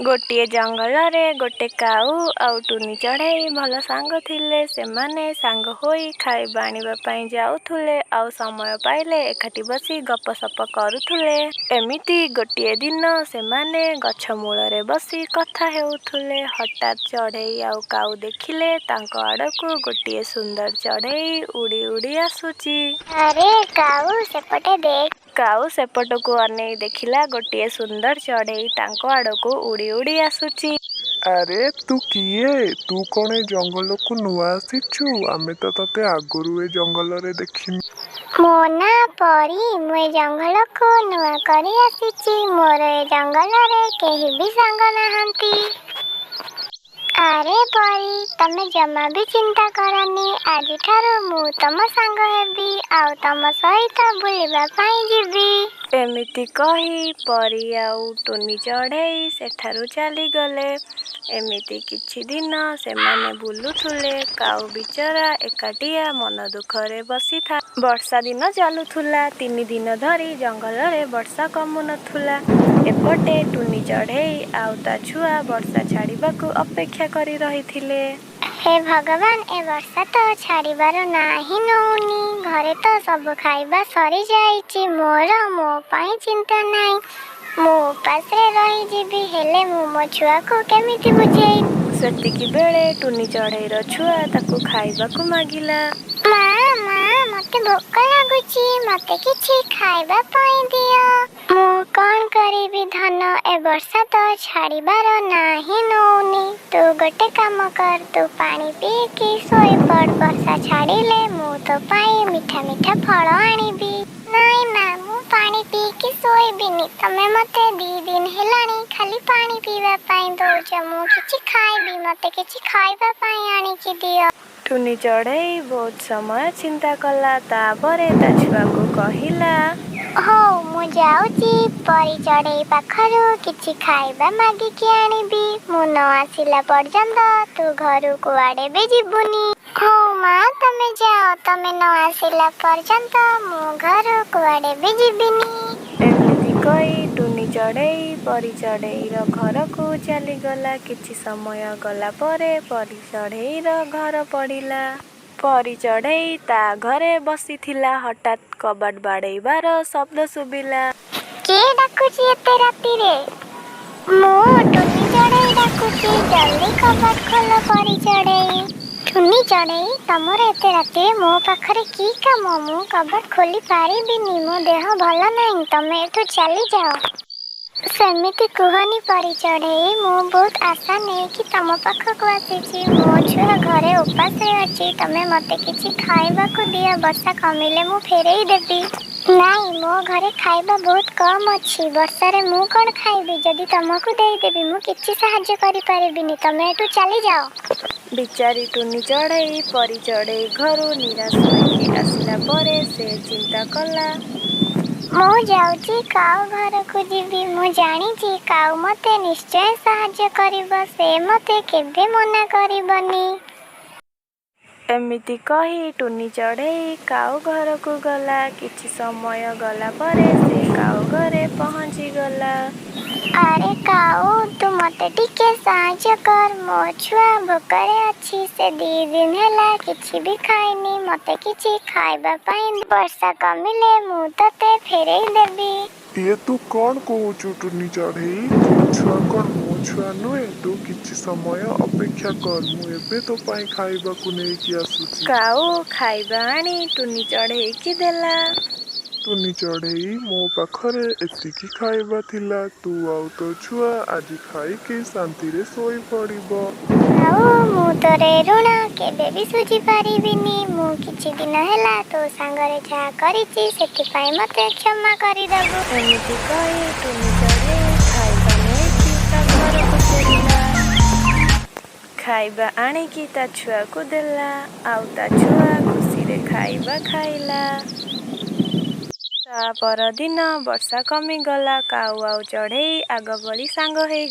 ଗୋଟିଏ ଜଙ୍ଗଲରେ ଗୋଟେ କାଉ ଆଉ ଟୁନି ଚଢ଼େଇ ଭଲ ସାଙ୍ଗ ଥିଲେ। ସେମାନେ ସାଙ୍ଗ ହୋଇ ଖାଇବା ଆଣିବା ପାଇଁ ଯାଉଥିଲେ ଆଉ ସମୟ ପାଇଲେ ଏକାଠି ବସି ଗପସପ କରୁଥିଲେ। ଏମିତି ଗୋଟିଏ ଦିନ ସେମାନେ ଗଛ ମୂଳରେ ବସି କଥା ହେଉଥିଲେ। ହଠାତ୍ ଚଢ଼େଇ ଆଉ କାଉ ଦେଖିଲେ ତାଙ୍କ ଆଡ଼କୁ ଗୋଟିଏ ସୁନ୍ଦର ଚଢ଼େଇ ଉଡ଼ି ଉଡ଼ି ଆସୁଛି। ଆରେ କାଉ, ସେପଟେ ଦେଖ। କାଉ ସେପଟକୁ ଅନେଇ ଦେଖିଲା, ଗୋଟିଏ ସୁନ୍ଦର ଚଢ଼େଇ ତାଙ୍କ ଆଡ଼କୁ ଉଡ଼ି ଉଡ଼ି ଆସୁଛି। ଆରେ, ତୁ କିଏ? ତୁ କ'ଣ ଏ ଜଙ୍ଗଲକୁ ନୂଆ ଆସିଛୁ? ଆମେ ତ ତତେ ଆଗରୁ ଏ ଜଙ୍ଗଲରେ ଦେଖିନୁ। ମୋ ନାଁ ପରି। ମୁଁ ଏ ଜଙ୍ଗଲକୁ ନୂଆ କରି ଆସିଛି। ମୋର ଏ ଜଙ୍ଗଲରେ କେହି ବି ସାଙ୍ଗ ନାହାନ୍ତି। ଆରେ ପରି, ତମେ ଜମା ବି ଚିନ୍ତା କରନି। ଆଜିଠାରୁ ମୁଁ ତମ ସାଙ୍ଗ ହେବି ଆଉ ତମ ସହିତ ବୁଲିବା ପାଇଁ ଯିବି। ଏମିତି କହି ପରି ଆଉ ଟୁନି ଚଢ଼େଇ ସେଠାରୁ ଚାଲିଗଲେ। ଏମିତି କିଛି ଦିନ ସେମାନେ ବୁଲୁଥିଲେ। କାଉ ବିଚରା ଏକାଟିଆ ମନ ଦୁଃଖରେ ବସିଥାଏ। ବର୍ଷା ଦିନ ଚାଲୁଥିଲା। 3 ଦିନ ଧରି ଜଙ୍ଗଲରେ ବର୍ଷା କମୁନଥିଲା। ଏପଟେ ଟୁନି ଚଢ଼େଇ ଆଉ ତା ଛୁଆ ବର୍ଷା ଛାଡ଼ିବାକୁ ଅପେକ୍ଷା କରି ରହିଥିଲେ। ହେ ଭଗବାନ, ଏ ବର୍ଷା ତ ଛାଡ଼ିବାର ନାଁ ହିଁ ନଉନି। ଘରେ ତ ସବୁ ଖାଇବା ସରିଯାଇଛି। ମୋର ମୋ ପାଇଁ ଚିନ୍ତା ନାହିଁ, ମୁଁ ଉପାସରେ ରହିଯିବି। ହେଲେ ମୁଁ ମୋ ଛୁଆକୁ କେମିତି ବୁଝେଇବି? ସେତିକି ବେଳେ ଟୁନି ଚଢ଼େଇର ଛୁଆ ତାକୁ ଖାଇବାକୁ ମାଗିଲା। ମା, ମା, ମତେ ଭୋକ ଲାଗୁଛି। ମତେ କିଛି ଖାଇବା ପାଇଁ ଦିଅ। ମୁଁ କଣ କରିବି ଧନ? ଏ ବର୍ଷା ତ ଛାଡ଼ିବାର ନାଁ ହିଁ ନଉନି। ତୁ ଗୋଟେ କାମ କର, ତୁ ପାଣି ପିଇକି ଶୋଇପଡ଼। ବର୍ଷା ଛାଡ଼ିଲେ ମୁଁ ତୋ ପାଇଁ ମିଠା ମିଠା ଫଳ ଆଣିବି। ନାଇଁ ମା, ମୁଁ ପାଣି ପିଇକି ଶୋଇବିନି। ତମେ ମତେ 2 ଦିନ ହେଲାଣି ଖାଲି ପାଣି ପିଇବା ପାଇଁ ଦଉଛ। ମୁଁ କିଛି ଖାଇବି। ମତେ କିଛି ଖାଇବା ପାଇଁ ଆଣିକି ଦିଅ। ଟୁନି ଚଢ଼େଇ ବହୁତ ସମୟ ଚିନ୍ତା କଲା। ତାପରେ ତା ଛୁଆକୁ କହିଲା, ହଉ, ମୁଁ ଯାଉଛି ପରି ଚଢ଼େଇ ପାଖରୁ କିଛି ଖାଇବା ମାଗିକି ଆଣିବି। ମୁଁ ନ ଆସିଲା ପର୍ଯ୍ୟନ୍ତ ତୁ ଘରୁ କୁଆଡ଼େ ବି ଯିବୁନି। ହଉ ମା, ତମେ ଯାଅ। ତମେ ନ ଆସିଲା ପର୍ଯ୍ୟନ୍ତ ମୁଁ ଘରୁ କୁଆଡ଼େ ବି ଯିବିନି। ଏମିତି କହି ଟୁନି ଚଢ଼େଇ ପରି ଚଢ଼େଇର ଘରକୁ ଚାଲିଗଲା। କିଛି ସମୟ ଗଲା ପରେ ପରି ଚଢ଼େଇର ଘର ପଡ଼ିଲା। ପରି ଚଢ଼େଇ ତା ଘରେ ବସିଥିଲା। ହଠାତ୍ କବାଟ ବାଡ଼େଇବାର ଶବ୍ଦ ଶୁଭିଲା। କିଏ ଡାକୁଛି ଏତେ ରାତିରେ? ମୁଁ ଟୁନି ଚଢ଼େଇ ଡାକୁଛି। ଜଲ୍ଦି କବାଟ ଖୋଲ ପରି ଚଢ଼େଇ। ଟୁନି ଚଢ଼େଇ, ତମର ଏତେ ରାତିରେ ମୋ ପାଖରେ କି କାମ? ମୁଁ କବାଟ ଖୋଲି ପାରିବିନି। ମୋ ଦେହ ଭଲ ନାହିଁ। ତମେ ଏଠୁ ଚାଲିଯାଅ। ସେମିତି କୁହନି ପରି ଚଢ଼େଇ। ମୁଁ ବହୁତ ଆଶା ନେଇକି ତମ ପାଖକୁ ଆସିଛି। ମୋ ଛୁଆ ଘରେ ଉପାସରେ ଅଛି। ତମେ ମତେ କିଛି ଖାଇବାକୁ ଦିଅ। ବର୍ଷା କମିଲେ ମୁଁ ଫେରେଇ ଦେବି। ନାଇଁ, ମୋ ଘରେ ଖାଇବା ବହୁତ କମ୍ ଅଛି। ବର୍ଷାରେ ମୁଁ କଣ ଖାଇବି? ଯଦି ତମକୁ ଦେଇଦେବି, ମୁଁ କିଛି ସାହାଯ୍ୟ କରିପାରିବିନି। ତମେ ଏଠୁ ଚାଲିଯାଅ। ବିଚାରୀ ଟୁନି ଚଢ଼େଇ ପରି ଚଢ଼େଇ ଘରୁ ନିରାଶ ହୋଇକି ଆସିଲା ପରେ ସେ ଚିନ୍ତା କଲା, ମୁଁ ଯାଉଛି କାଉ ଘରକୁ ଯିବି। ମୁଁ ଜାଣିଛି କାଉ ମତେ ନିଶ୍ଚୟ ସାହାଯ୍ୟ କରିବ। ସେ ମତେ କେବେ ମନା କରିବନି। ଏମିତି କହି ଟୁନି ଚଢ଼େଇ କାଉ ଘରକୁ ଗଲା। କିଛି ସମୟ ଗଲା ପରେ ସେ କାଉ ଘରେ ପହଞ୍ଚିଗଲା। ଆରେ କାଉ, ତୁ ମତେ ଟିକେ ସାହାଯ୍ୟ କର। ମୋ ଛୁଆ ଭୋକରେ ଅଛି। ସେ 2 ଦିନ ହେଲା କିଛି ବି ଖାଇନି। ମତେ କିଛି ଖାଇବା ପାଇଁ, ବର୍ଷା କମିଲେ ମୁଁ ତତେ ଫେରେଇ ଦେବି। ଇଏ ତୁ କ'ଣ କହୁଛୁ ଟୁନି ଚଢ଼େଇ? ତୋ ଛୁଆ କ'ଣ ମୋ ଛୁଆ ନୁହେଁ? ତୁ କିଛି ସମୟ ଅପେକ୍ଷା କର। ମୁଁ ଏବେ ତୋ ପାଇଁ ଖାଇବାକୁ ନେଇକି ଆସୁଛି। କାଉ ଖାଇବା ଆଣି ଟୁନି ଚଢ଼େଇକି ଦେଲା। ଟୁନି ଚଢ଼େଇ, ମୋ ପାଖରେ ଏତିକି ଖାଇବା ଥିଲା। ତୁ ଆଉ ତୋ ଛୁଆ ଆଜି ଖାଇକି ଶାନ୍ତିରେ ଶୋଇପଡ଼ିବ। ଆଉ ମୁଁ ତୋର ଏ ଋଣ କେବେ ବି ଶୁଝି ପାରିବିନି। ମୁଁ କିଛି ଦିନ ହେଲା ତୋ ସାଙ୍ଗରେ ଯାହା କରିଛି, ସେଥିପାଇଁ ମତେ କ୍ଷମା କରିଦବୁ। ଏମିତି କହି ଟୁନି ଚଢ଼େଇ ଖାଇବା ନେଇକି ତା ଘରକୁ ଫେରିଲା। ଖାଇବା ଆଣିକି ତା ଛୁଆକୁ ଦେଲା ଆଉ ତା ଛୁଆ ଖୁସିରେ ଖାଇବା ଖାଇଲା। ତା ପରଦିନ ବର୍ଷା କମିଗଲା। କାଉ ଆଉ ଚଢ଼େଇ ଆଗ ଭଳି ସାଙ୍ଗ ହେଇଗଲେ।